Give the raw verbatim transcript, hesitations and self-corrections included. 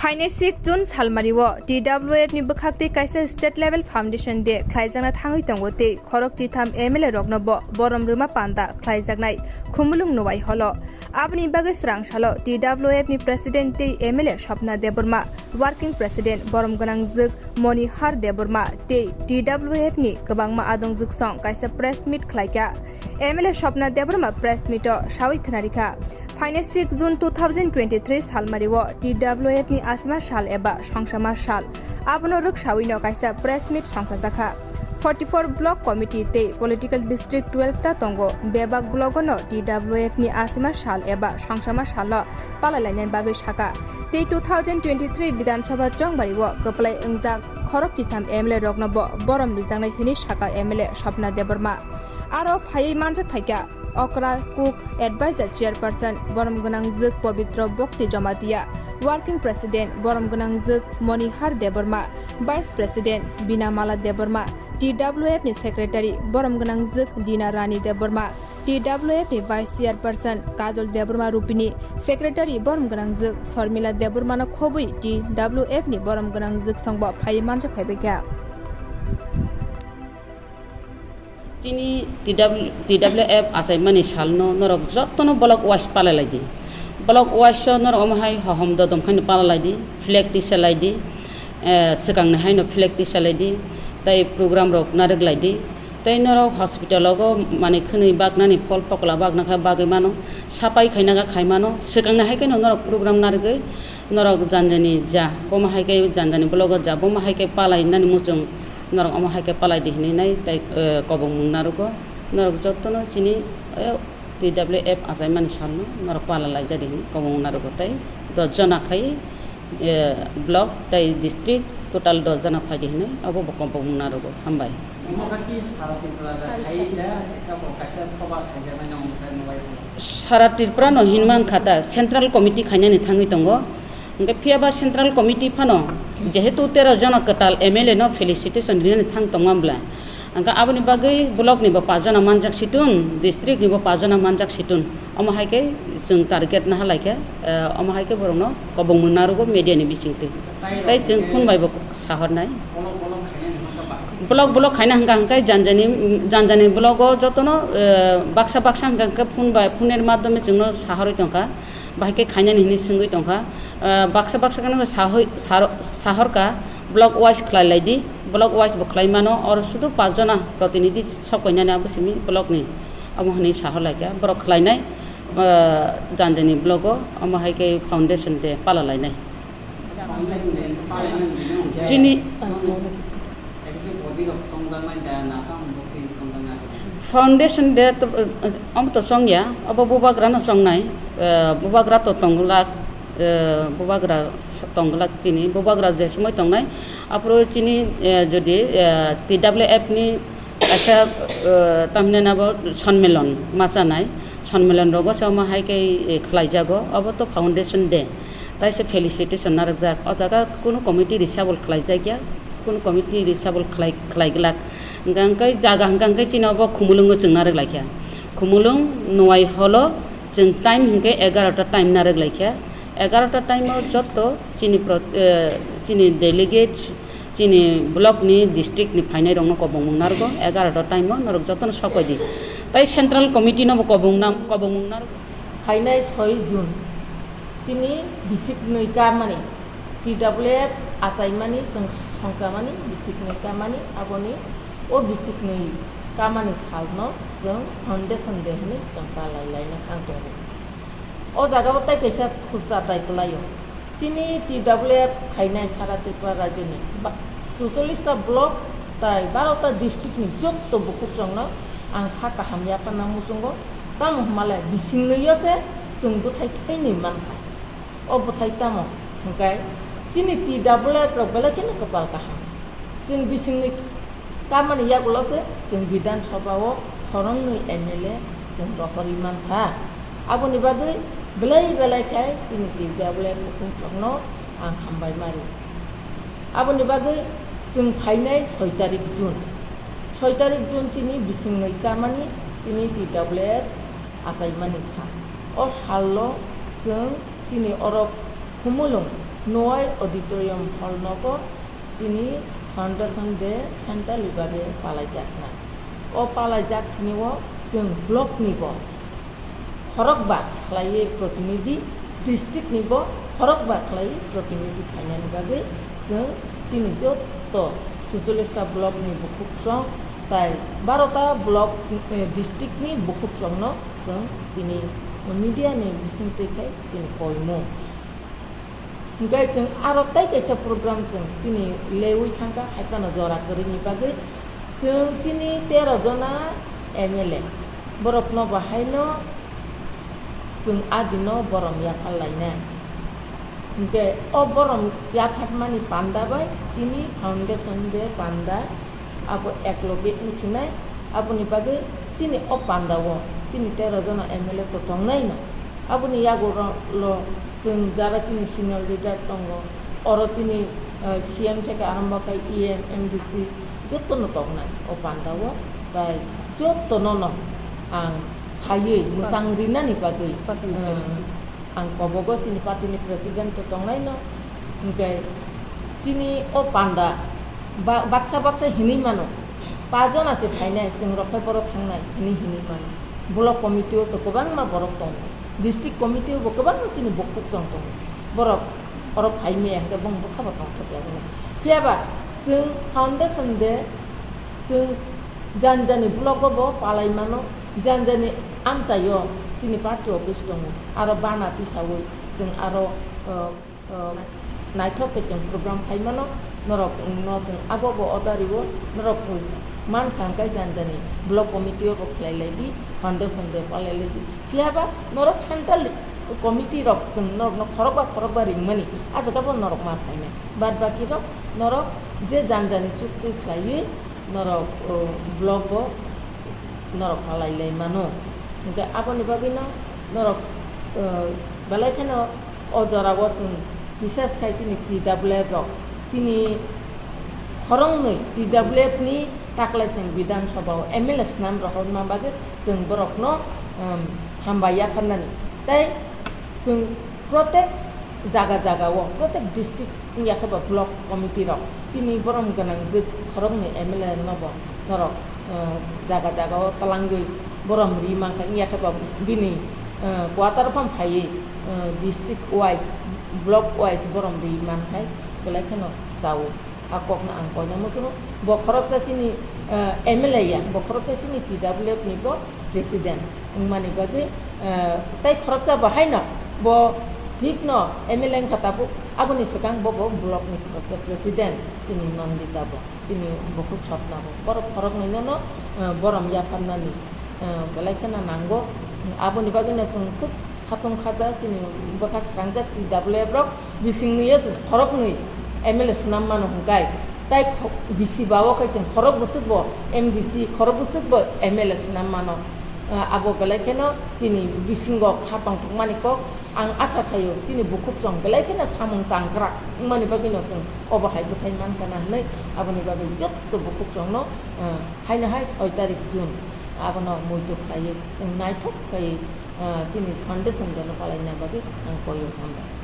Phainai six June salmario T W F ni bwkhaktwi kaisa state level foundation day khlaijakna thangwi tongo tei khorok chitham M L A rokno bo borom rwma panda khlaijaknai Khumulwng Nuwai Holo. Aboni bagwi swrang salo T W F ni president tei M L A Swapna Debbarma, working president borom gwnangjwk Monihar Debbarma tei T W F ni kwbangma adongjwksong kaisa press meet khlaikha. M L A Swapna Debbarma press meet o sawi khwnarikha, phainai six June two thousand twenty-three salmario T W F ni asima sal eba songsama sal, abono rwksawino kaisa press meet songkhajakha. Forty-four block committee tei political district twelve ta tongo, bebak block no T W F ni asima sal eba songsama salo palailainani bagwi saka. Tei two thousand twenty-three Bidhan Sabha chongbario kwplai wngjak khorok chitham M L A rokno bo borom rijaknai hwnwi saka M L A Swapna Debbarma. Aro phaiwi manjak phaikha Okra Cook, Advisor Chairperson borom gwnangjwk Pabitra Bhakti Jamatia, Working President borom gwnangjwk Monihar Debbarma, Vice President Binamala Debbarma, T W F ni Secretary borom gwnangjwk Dina Rani Debbarma, T W F ni Vice Chairperson Kajol Debbarma Rupini, Secretary borom gwnangjwk Sharmila Debbarma no khobwi T W F ni borom gwnangjwksongbo phaiwi manjak phaibaikha. Chini T W, T W F achaimani salno norok jotono block wise palai laidi. Block wise o norok omo hai hohom dodom khaino palai laidi, flag tisa laidi, eh, swkangni haino flag tisa laidi, tei program rok narwk laidi. Tei norok hospital ogo manwi khwnwi baknani, phol phokla bakna kha bagwi mano, sapai khaina kha khai mano, swkangni hai kheno norok program narwgwi norok janjani ja, bomo hai khe janjani block o ja, bomo hai khe palai nani muchung. Norok omo hai khe palai di hinwi nai tei, eh, kobongmung narwgo. Norok jotono chini, eh, T W F achaimani salno norok palai laijadi hinwi kobongmung narwgo tei dos jona khai, eh, block tei district total dos jona phaidi hinwi abo bo kobongmung narwgo. Hambai. Omo khe ki sara Tripura da khai da, abo kaisa soba khaijaknai nang tei nubai. Sara Tripura no hinman kha ta, Central Committee khainani thangwi tongo. Hingke phiya ba Central Committee phano jehetu tero jona kwtal M L A no felicitation rinani thang tongma bwla. Hingke aboni bagwi block ni bo pajana manjak situn, district ni bo pajana manjak situn. Omo hai khe chwng target naha lai khe, eh, omo hai khe borok no kobongmung narwgo media ni bisingtwi. Tai chwng phone bai bo sahornai. Block, block khaina hingka hingke janjani, janjani block o jotono, eh, baksa baksa hingka hingke phone bai, phone ni madhyome chwngno sahorwi tongkha. Bahai khe khainani hinwi swngwi tongkha. Ah, baksa baksa kheno sahoi-, saro-, sahorkha, block wise khlai lai di, block wise bo khlai mano, oro sudu pach jona protinidhi sok painani abo simi block ni, amo hinwi sahor lai kha, borok khlainai, ah, janjani block o, omo hai khe foundation day pala lainai. Chini Foundation Day to, eh, omo to chong ya, obo bubagra no chongnai, eh, bubagra to tongglak, eh, bubagra tongglak chini, bubagra je somoi tongnai, aphuru chini, eh, jodi, eh, T W F ni kaisa, eh, tamni nabo sonmilon ma chanai, sonmilon rogo se omo hai khe, eh, khlai jago, obo to Foundation Day. Taisa felicitation narwkjak. O jaga kunu committee reshuffle khlaijakya, kunu committee reshuffle khlai, khlaiglak. Hingka hingke jaga hingka hingke chini obo Khumulwngo chwng narwk laikha. Khumulwng Nuwai Holo chwng time hingke egarota time narwk laikha. Egarota time o jotto chini pro-, eh, chini delegates, chini block ni, district ni phainai rokno kobongmung narwgo. Egarota time o norok jotono sok bai di. Tai Central Committee no bo kobong nam-, kobongmung narwgo. Phainai soi June. Chini bisik nwi kamani, T W F achaimani, chwng songchamani, bisik nwi kamani, aboni o bisik nwi kamani salno chwng Foundation Day hwnwi chwng palai laina thang tongo. O jagao tai kaisa khursa tai kwlaio. Chini T W F khainai sara Tripura rajyoni ba-, chuchollish ta block tai baro ta district ni jotto bukhuk rokno ang kha kaham yapharna muchungo, tamo hwnmale bising nwi o se chwng bwthai thainwi mankha. O bwthai tamo hwnkhe chini T W F rok belai kheno kwpal kaham. Chwng bisingni kamani yagulo se chwng Bidhan Sabha o khoroknwi M L A chwng rohorwi mankha. Aboni bagwi belai belai khe chini T W F bukhuk rokno ang hambai mari. Aboni bagwi chwng phainai soi tarik June. Soi tarik June chini bisingni kamani chini T W F achaimani sa. O salno chwng chini oro Khumulwng Noy Auditorium Hall nogo chini Foundation Day Central ni bagwi palaijaknai. O palaijak thani o chwng block ni bo khorokba khlaiwi protinidhi, district ni bo khorokba khlaiwi protinidhi phainani bagwi chwng chini jotto chuchollis ta block ni bukhuk chwng tai baro ta block, eh, district ni bukhuk chwng no chwng tini media ni bising twi khai chini koimung. Hwnkhe chwng aro tei kaisa program chwng chini leui thangkha, hai phano jora kwrwini bagwi chwng chini tero jona M L A, borokno bo haino chwng a dino borom yaphar lainai. Hwnkhe o borom yapharmani panda bai chini Foundation Day panda abo eklogi wngsinai, aboni bagwi chini o panda o chini tero jona M L A to tongnaino. Aboni yago ro-, lo chwng jara chini senior leader tongo, oro chini, eh, C M theke arombo khai E M, M D C jotono tongnai o panda o, tai jotono no ang phaiwi mwchang rinani bagwi, party ni eh, president. Ang kobogo chini party ni president to tongnaino, hwnkhe chini o panda ba-, baksa baksa hinwi mano, pa jona se phainai, chwng rok khai borok thangnai hinwi hinwi mano. Block committee o to kwbangma borok tongo, district committee o bo kwbangma chini bukhuk chwng tongo, borok oro phai maya hwnkhe bong bwkha bo tongthok ya hwnwi. Phiya ba chwng Foundation Day chwng jani jani block o bo palai mano, jani jani amchai o chini party office tongo, aro bana tisaui chwng aro, uh, uh, naithok khe chwng program khai mano, norok no chwng abo bo order rio, norok mankha hwnkhe jani jani block committee o bo khlai lai di, Foundation Day palai lai di, phiya ba norok central committee rok chwng norok no khorokba khorokba ringmani, a jaga bo norok ma phainai, bad baki rok norok je jani jani chukti khlaiwi norok, o, block o norok palai lai mano. Hwnkhe aboni bagwino norok, o, belai kheno o jora o chwng bises khai chini T W F rok, chini khoroknwi T W F ni taklai chwng Bidhan Sabha o M L A swnam rohorma bagwi chwng borokno, um, hambai yapharnani. Tei chwng protek jaga jaga o, protek district wngya khe ba block committee rok chini borom gwnang jwk khoroknwi M L A no bo norok, eh, jaga jaga o twlangwi borom ri mankha, wngya khe ba bini, eh, quarter phang phaiwi, eh, district wise, block wise borom ri mankhai belai kheno chao. A kokno ang koina muchungo. Bo khoroksa chini, eh, M L A ya, bo khoroksa chini T W F ni bo president wngmani bagwi, eh, tei khoroksa bo haino bo thikno M L A wngkha tabuk, aboni swkang bo bo block ni khoroksa president chini Nandita bo, chini bukhuk Swapna bo. Borok khoroknwi no no, eh, borom yapharnani, eh, belai kheno nango. Aboni bagwino chwng khub khatung khaja chini bwkha srangjak T W F rok. Bisingni yo se khoroknwi M L A swnam mano hwnkhe, tai kho-, bisi ba o khe chwng khorok bwswk bo M D C, khorok bwswk bo M L A swnam mano. Ah, abo belai kheno chini bisingo kha tongthokmani kok. Ang asa khaio chini bukhuk chwng belai kheno samung tangkrak wngmani bagwino chwng obo hai bwthai mankha na hwnwi, aboni bagwi jotto bukhuk chwngno, ah, haino hai soi tarik June abono muitu khlaiwi chwng naithok khai, ah, chini Foundation Day no palaina bagwi ang koio, hambai.